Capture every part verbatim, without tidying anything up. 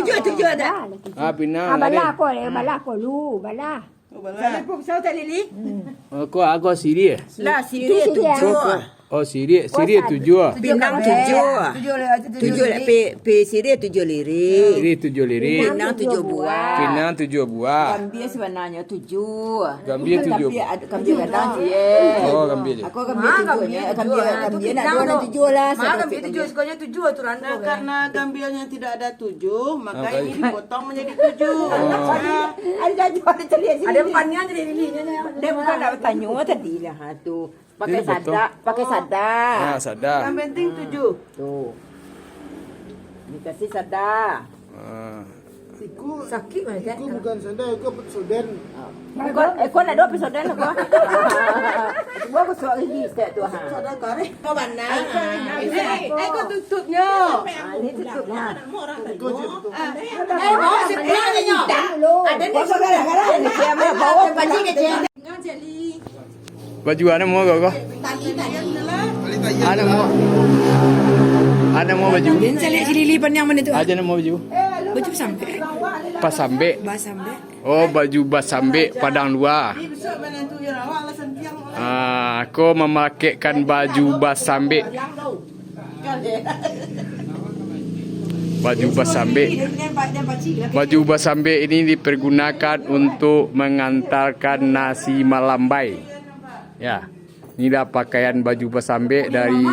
Tujuh, tujuh ada. Ah, pinang Ah, ada. Balah ko, eh, balah ko lu, balah. Oh, balah. Salah pun, salah tak, Lili? Hmm. Oh, ko, ko siriah. Lah, siriah Itu siriah. tujuh. Oh, siriah, siriah Puasa tujuh. Pinang tujuh. Tujuh lah, tujuh Tujuh lah, lili. Pi, pi siriah tujuh lirik. Siriah tujuh lirik. Pinang tujuh buah. Pinang tujuh buah. Gambia sabananyo tujuh. Gambia tujuh. Gambia, gambia gadang je. Oh, gambia je. Aku gambia Ah, tujuh gambia je. tujuh. Gambia, Ah, tu gambia nak pinang dua tu. nak tujuh lah, Ma, satu gambia fik tujuh, ni. Sebenarnya tujuh aturan Nah, tu, karena kan? gambianya tidak ada tujuh, maka Oke. ini dipotong menjadi tujuh. Oh. Ada, ada, ada cari sini. Ada empannya jadi lilinya. Dia bukan nak bertanya tadi lah, ha, tu. Pakai Dia dipotong. sadak, pakai sadak. Ah, sadak. Yang penting tujuh. Tu. Dikasih sadak. Ah. Iku, Sakit mana, Cak? Iku bukan sanda, iku pepsodent. Bukan, eh, kau nak dua pepsodent apa? Gua aku suap gigi setiap tu, ha. Sanda kareh. Kau banang. Eh, eh, kau tutupnya. Ah, ini tutupnya. Iku je tu. Eh, bawa sebelah ni, Nyok. Ada ni. Siapa? Bawa pancing kecil. Baju a namo ko? A namo? A namo baju? Caliak si Lili paniang mana tu? A namo baju? Baju pasambek. Pasambek. Basambek. Oh, baju basambek Padang Luar. Ah, ko mamakaikan baju basambek. Baju basambek. Baju basambek ini dipergunakan untuk mengantarkan nasi malambai. Ya, inilah pakaian baju basambek dari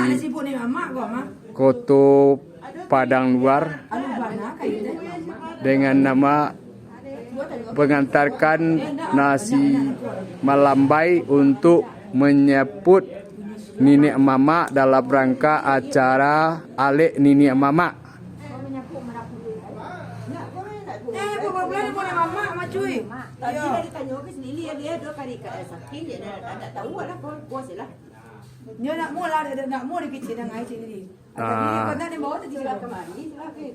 Koto Padang Luar dengan nama mengantarkan nasi malambai untuk menyambut niniak mamak dalam rangka acara alek niniak mamak. Eh, kau bawa pulang dia punya mamak, Mak Cuy. Tadi dah ditanyo ke sendiri, dia dua kali kat sakit, dia dah, dah tak tahu lah, kau puas je lah. Nyo nak mua lah, dah, dah nak mua di kicin, dah ngai cik ni. Ah. Tadi kau nak dia bawa tadi sudah kemari, sudah ke.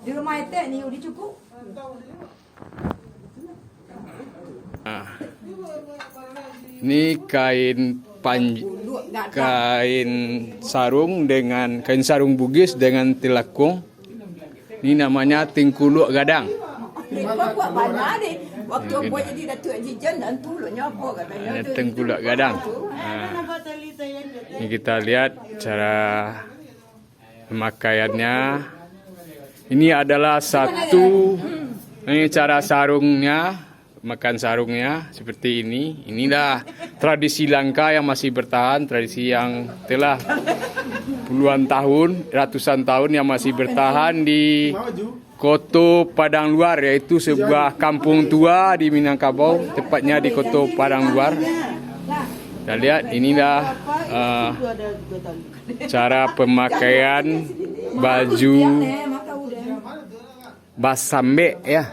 Di rumah etek ni, udah cukup. Ah. Ni kain panj-, kain sarung dengan, kain sarung Bugis dengan tilakung. Ni namanya tingkuluk gadang. Dia kuat-kuat bana deh. Waktu Gitu. Buat jadi Datuk Haji Jan, dan tu ulunyo apa katanya Ini tu. Tengkulak gadang. Ah. Ni kita lihat cara pemakaiannya. Ini adalah satu, ini cara sarungnya, makan sarungnya seperti ini. Inilah tradisi Langka yang masih bertahan, tradisi yang telah puluhan tahun, ratusan tahun yang masih bertahan di Koto Padang Luar, yaitu sebuah kampung tua di Minangkabau, tepatnya di Koto Padang Luar. Kita lihat, inilah, eh, cara pemakaian baju basambek, ya.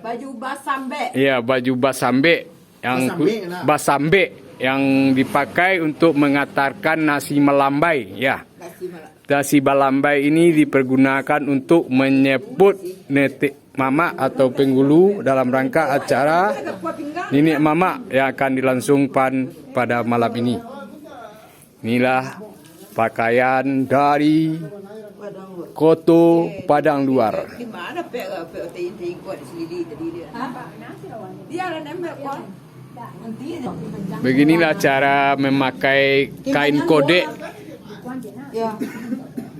Baju basambek. Ya, baju basambek yang ku-, Basambek lah. Basambek yang dipakai untuk mengantarkan nasi malambai, ya. Nasi malambai. Nasi balambai ini dipergunakan untuk menyambut netek mamak atau penghulu dalam rangka acara niniak mamak yang akan dilangsungkan pada malam ini. Inilah pakaian dari Koto Padang Luar. Di mana pek, pek otak ini ikut sendiri tadi dia? Hah? Dia lah nembak, Wan. Beginilah cara memakai kain kodek. Ya.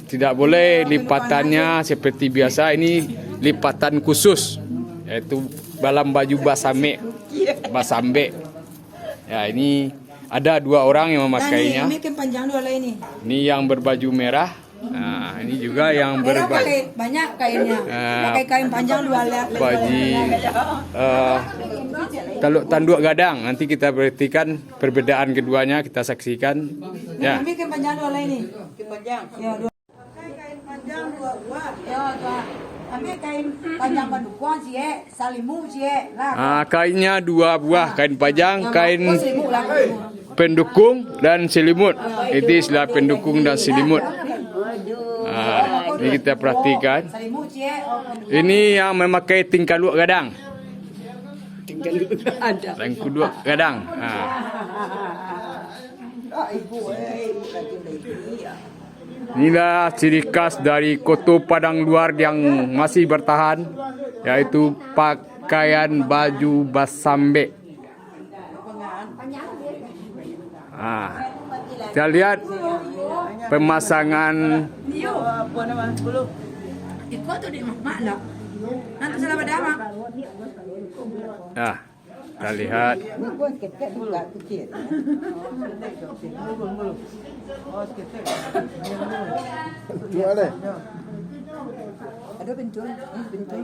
Tidak boleh lipatannya seperti biasa, ini lipatan khusus, yaitu dalam baju basamek, basambek. Ya, ini ada dua orang yang Nah, ni, memakainya. Ini kan panjang dua lah ini. Ini yang berbaju merah. Nah, ini juga yang Merah berba- pakai banyak kainnya. Ah, Pakai kain panjang dua lah. Baji, eh, kalau tanduk gadang, nanti kita perhatikan perbedaan keduanya, kita saksikan. Ya. Ini kan panjang dua lah ini. Kain panjang. Ya, dua. Pakai kain panjang dua buah. Ya, dua. Ambil kain panjang pandukuang, ciek. Salimuk, ciek, lah. Ah, kainnya dua buah, kain panjang, Yang kain bagus, selimut lah. pendukung, dan selimut. Itu istilah pendukung dan selimut. Ah, ini kita perhatikan. Salimuk, ciek. Oh, pendukung. Ini yang memakai tingkaluak gadang. Tingkaluak gadang. Tingkaluak gadang. Ah. Ah, ibu, eh, ibu lagi, ibu. Inilah ciri khas dari Koto Padang Luar yang masih bertahan, yaitu pakaian baju basambek. Ah, kita lihat pemasangan. Iko tu di mak lah. Nanti salah pada mak. Ah, kita lihat. Ada bentuk, bentuk.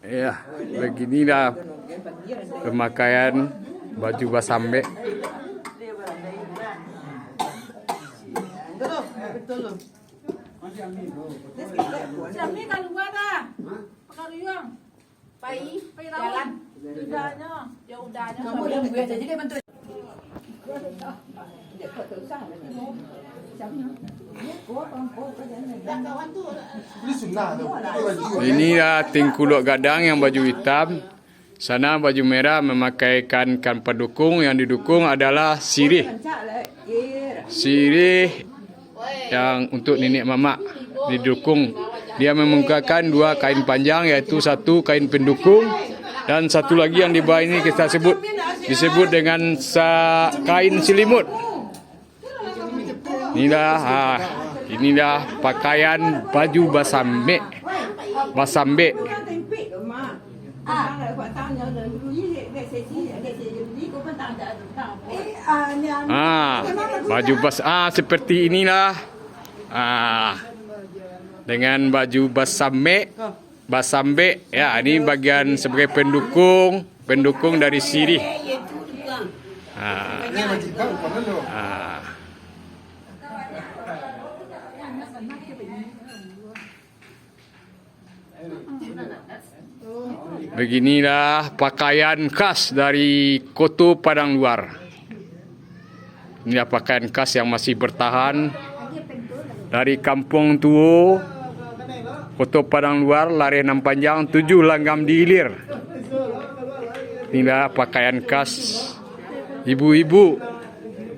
Ya, beginilah pemakaian baju basambek. Sami kalua dah. Pakaruyuang. Pai, pai lawan. Udahnyo, yo udahnyo. Kamu yang buat aja dia bantu. Inilah Tingkuluak Gadang yang baju hitam. Sana baju merah memakaikan kain pendukung, yang didukung adalah sirih. Sirih yang untuk niniak mamak didukung. Dia menggunakan dua kain panjang, yaitu satu kain pendukung dan satu lagi yang di bawah ini kita sebut, disebut dengan sa-, kain selimut. Inilah, ah, inilah pakaian baju basambek. Basambek. Ah, baju bas-, ah, seperti inilah. Ah, dengan baju basambek. Basambek, ya, ini bagian sebagai pendukung, pendukung dari sirih. Ah. Ah. Beginilah pakaian khas dari Koto Padang Luar. Inilah pakaian khas yang masih bertahan dari Kampuang Tuo, Koto Padang Luar, Lareh Nan Panjang, Tujuah Langgam di Ilir. Inilah pakaian khas ibu-ibu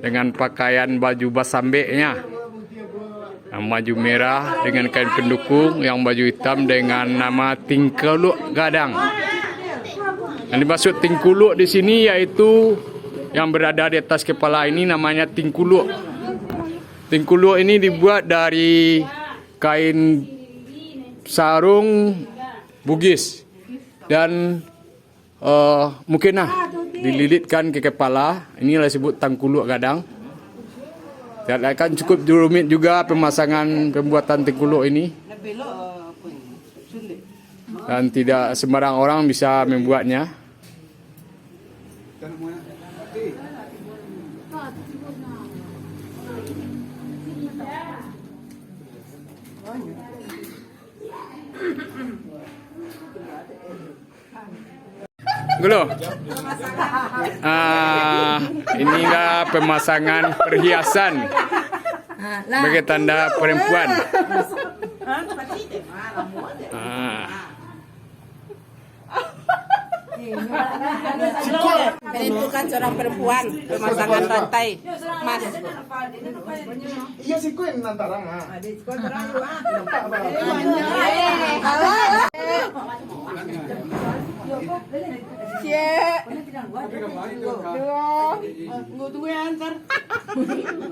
dengan pakaian baju basambeknya. Yang baju merah dengan kain pendukung, yang baju hitam dengan nama Tingkuluak Gadang. Yang dimaksud tingkuluak di sini yaitu yang berada di atas kepala ini namanya tingkuluak. Tingkuluak ini dibuat dari kain sarung Bugis dan Eh, mungkin nah, dililitkan ke kepala. Inilah disebut tangkuluak gadang. Lihat kan cukup rumit juga pemasangan pembuatan tangkuluak ini. Dan tidak sembarang orang bisa membuatnya. Dulu. Ah, inilah pemasangan perhiasan sebagai tanda perempuan. Ah. Ini tuh kan seorang perempuan, pemasangan rantai emas. Iya sih, kau yang nantang, ah.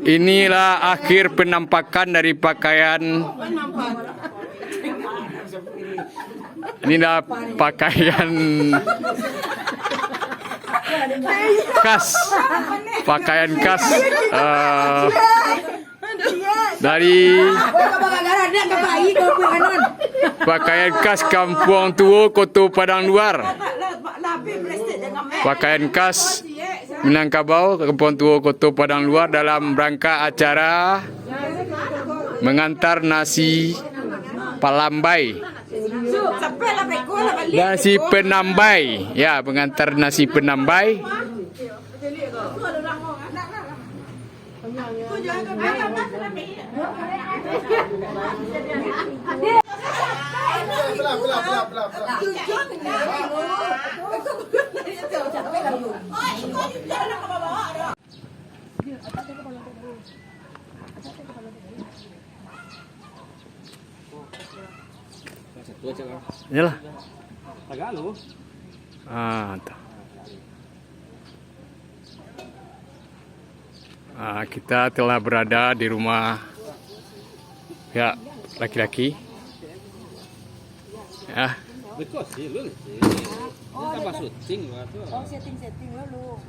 Inilah akhir penampakan dari pakaian. Inilah pakaian khas, pakaian khas, eh, dari pakaian khas Kampuang Tuo, Koto Padang Luar. Pakaian khas Minangkabau, Kampuang Tuo, Koto Padang Luar, dalam rangka acara mengantar nasi palambai. Nasi penambai. Ya, pengantar nasi penambai. Iyalah. Ah, tu. Ah, kita telah berada di rumah pihak laki-laki. Ya. Betul sih, lu sih. Ini tambah syuting lah tu. Oh, syuting-syuting dulu.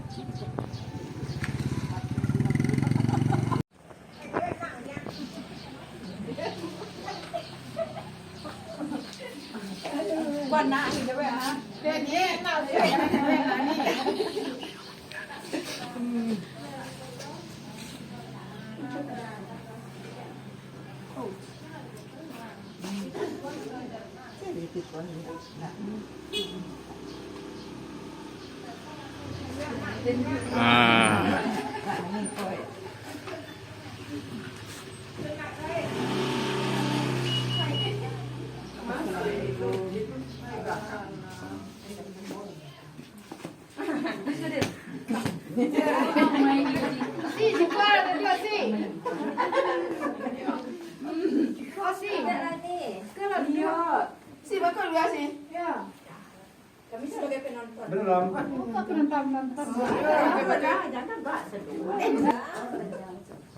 Ah. Si, bakal biasa. Ya. Kami sebagai penonton. Belum. Bukan penonton, penonton. Jangan, jangan bahas dulu.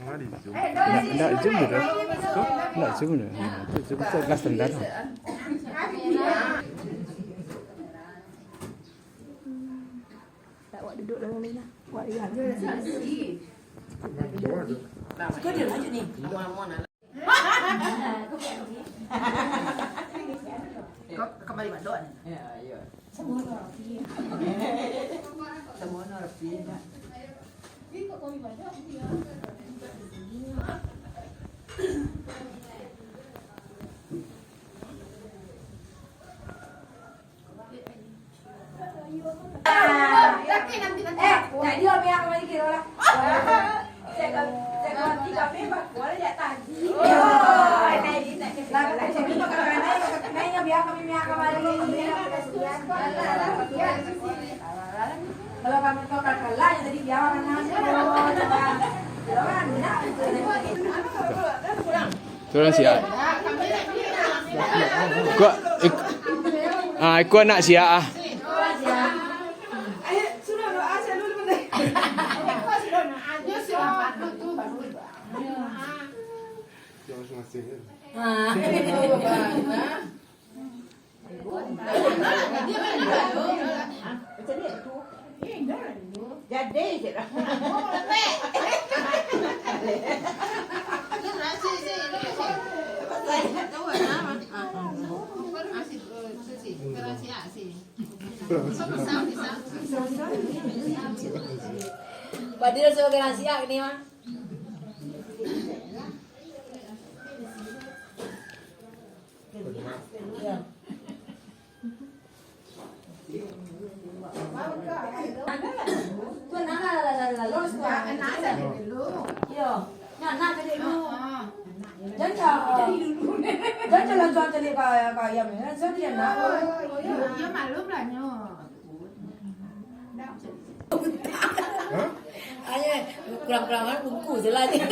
Ndak, ndak zoom tu dah. Ndak zoom dah. Nah, tu, tu, tu kelas standar. Tak, awak duduk dalam ni lah. Awak lihat. Suka dia lanjut ni. Ka-, kambali mandok ni. Ya, ya. Samono rapi. Samono rapi. Eh, jadi, Om, ya, kembali ke lah. Saya, saya ganti kafe, Pak. Boleh ya, tadi. Oh, naik, naik, naik. Lah, kata saya, Pak, kata saya, Pak, kata saya, biar kami, biar kembali. Kalau kami kau kalah, jadi biar orang nangis. Kalau orang nak, Tu urang siak. Iko, ik-, ah, iko anak siak ah. Padahal sebagai nasihat ni mah. Tu anak lah, lah, lah, lah, lolos tu. Anak saja dulu. Iyo. Nah, anak jadi dulu. Jangan, jangan lah tuan cari ka, ka ayam ni. Saya dia nak. Oh, iyo, iyo, maklum lah nyo. Hah? Ayo, kurang-kurangan bungkus je lah ni.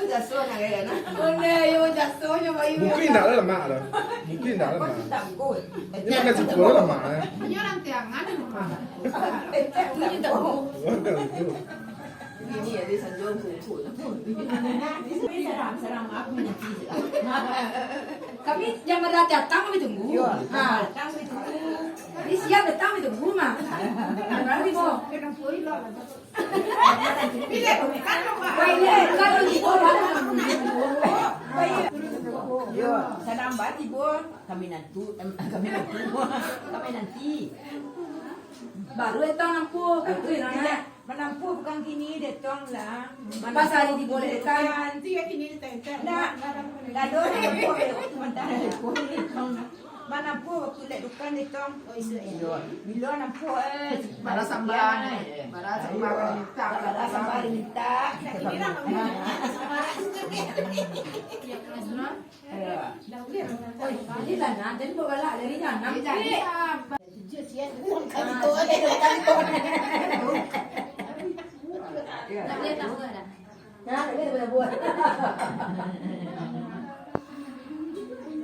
Jasuah nak gaya nak. Ondeh, yo jasuah nyo bayu. Mungkin indak lah lamak lah. Mungkin indak lamak. Ini makan cukup lah lamak lah. Ini orang tiangan rumah. Ini tahu. Ini ada sanjung cukup. Ini seram, seram aku nanti. Kami jam berapa datang kami tunggu. Yo, ha, datang kami tunggu. Ini siap datang kami tunggu mah. Berarti mo. Yo, sadang ba tibo, kami nantu, em, kami nantu, kami nanti. Baru datang nampu, baru datang. Manampuah bukan kini datang lah. Pas hari tibo datang. Nanti ya kini datang. Ndak. Lalu manampuah, manampuah waktu lek dukan datang. Oh, isu, eh. Bilo nampuah, eh. Bara sambal, eh. Bara sambal minta. Bara sambal minta. Ini lah. Jadi lah, nah, jadi bawa galak dari jangan. Jadi, ah, tak boleh tahu dah. Nah, tak boleh buat.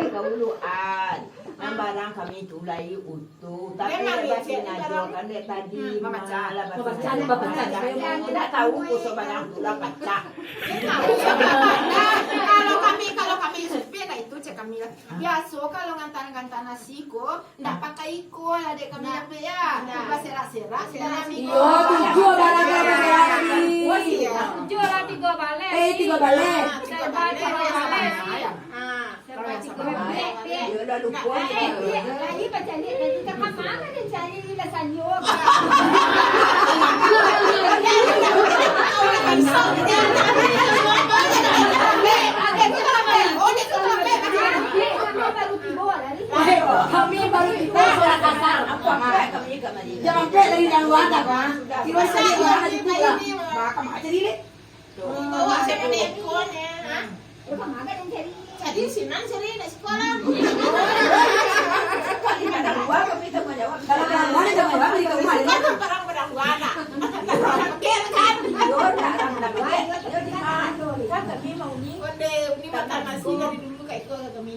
Dek Kaulu, an. Nan barang kami tu lai utuh. Tapi memang dek Cik, bacinajo barang kan dek tadi, hmm, mamacah. Malah bacinajo. Mamacah, mamacah. Indak tahu kuso barang tu lah pacah. Kalau kami, kalau kami supir lah itu cek kami lah. Biaso kalau ngantar-ngantar nasi ko, ndak pakai iko lah dek kami, nah, ya. Nah. Iyo, tujuah barang kalau pakai hari. Tujuah lah, tigo baleh. Eh, tigo baleh. Serba tigo baleh. Ah, serba tigo baleh. Iyo lah, lupo. Eh, eh, lagi pacaliak tadi, ka mana dia cari lasanyo? Kami baru tiba, suara kasar. Apa, apa kami kemari? Jangan sampai dari dalam luar, tak, Bang? Tiba saja orang ada juga. Bang, kamu aja diri. Bawa saya pada ekor ni. Jadi sinan cari nak sekolah. Kalau dalam luar, kami tak mau jawab. Kalau dalam luar, dia tak mau jawab, dia tak mau jawab. Sekolah barang-barang luar nak. Oke, kan? Yo, nak, nak, nak. Yo, di mana? Kan kami mau ni. Onde, ni makan nasi dari dulu kat itu kami.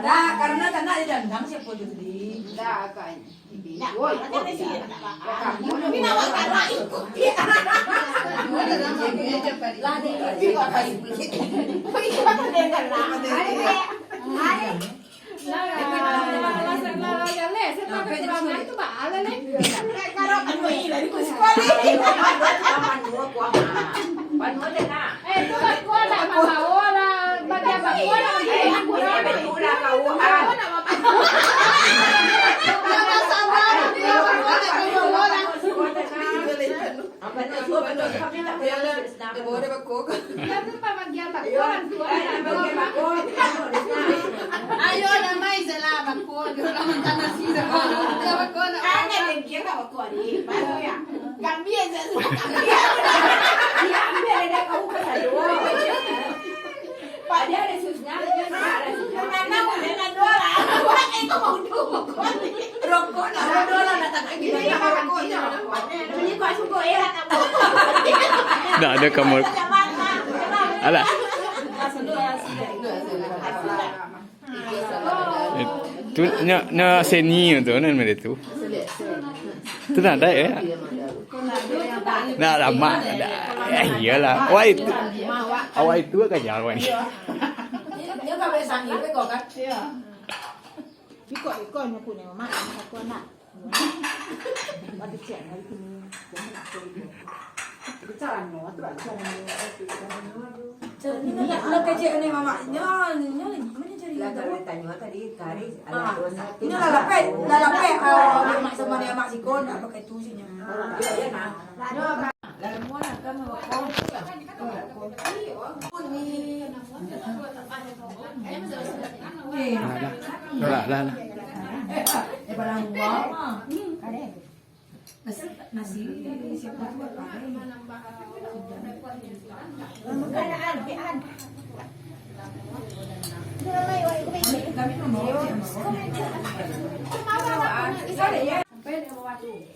Dah, karena tanak di dandang siapa tu tadi? Eh, tu bakua nak mambawa lah, bagian bakua nak mambawa kurang. Bakua nak mambawa. Dia tu pambagian bakua, tu. Ayo, damai je lah bakua. Dia orang makan nasi dah. Dia bakua nak makan. Kami aja sudah kami. Dia ambil ada kau ke satu. Pada ada susnya, ada susnya. Mana boleh nak dua lah. Buat itu mau dua kali. Rokok nak dua lah, nak tak lagi nak rokok je. Beli kuat suka, eh, lah tak mau. Dah ada kamar. Alah. Eh, tu nya, nya seni tu, nan macam tu. Tu nak dai, eh? Nak lama dah. Eh, iyalah. Awak itu, awak itu kan jalan ni. Dia, dia tak boleh sanggup, kau kan? Iko, iko nyo punyo, Mak. Aku anak. Lah kecek ni mamak. Nyo, nyo lagi, mano cari? Lah, kalau tanyo tadi, kari, alah, dua satu. Nyo lah lapeh, lah lapeh, ah, mamak samo nyo, mamak siko, ndak pakai tu, siko. Iyo, iyo, nah. Lah, lah, lah.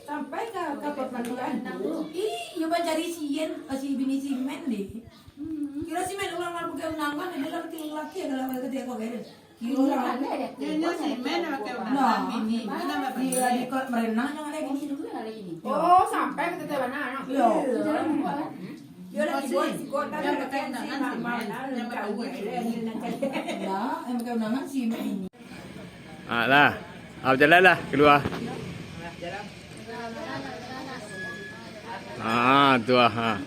Sampai ka, ka parpandian. Ih, iyo mancari si Yen, si bini si Men deh. Kiro si Men urang lah pakai undangan, dia lah pakai laki, kalau pakai ketiak kau kira. Kiro lah. Nyo, nyo si Men pakai undangan, bini, bini lah pakai. Iya, di kau merenang yang ada gini. Oh, sampai ke tetebanan. Iyo. Iyo lah, si Gon, si Gon kan pakai undangan si Men, yang pakai bini. Lah, yang pakai undangan si Men ini. Ah, lah. Ah, jalan lah, keluar. Ah, tu ah. Ah.